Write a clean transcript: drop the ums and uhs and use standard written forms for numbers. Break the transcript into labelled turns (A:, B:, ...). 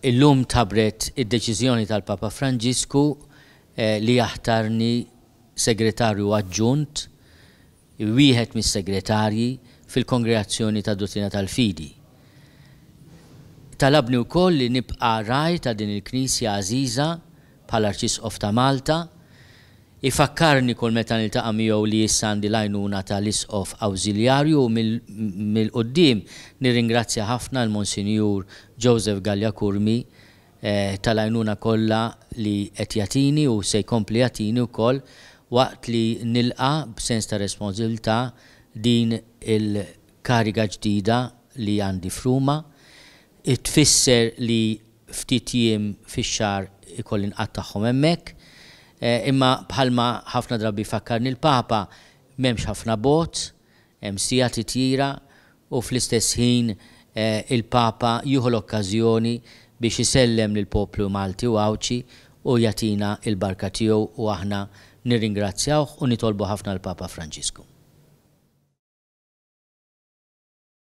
A: Illum tħabbret id-deċiżjoni tal-Papa Franġisku li jaħtarni Segretarju Aġġunt, wieħed mis-segretarji fil-Kongregazzjoni tad-Duttrina tal-Fidi. Talabni wkoll li nibqa' ragħaj ta' din il-Knisja għażiża bħala Arċisqof ta' Malta. Ifakkarni kull meta niltaqa' miegħu li issa għandi l-għajnuna ta' l-Isqof Awżiljarju u mill-quddiem nirringrazzja ħafna l-Monsinjur Joseph Galea Curmi tal-għajnuna kollha li qed jagħtini u se jkompli jagħtini wkoll waqt li nilqa' b'sens ta' responsbiltà din il-kariga ġdida li għandi f'Ruma. Tfisser li ftit jiem fix-xahar ikolli nqattagħhom hemmhekk. Imma bħalma ħafna drabi jfakkarni l-Papa, m'hemmx ħafna bogħod, hemm siegħa titjira u fl-istess ħin il-Papa jieħu l-okkażjoni biex isellem lill-poplu Malti u Għawdxi u jagħtina l-barka tiegħu u aħna nirringrazzjawh u nitolbu ħafna l-Papa Franġisku.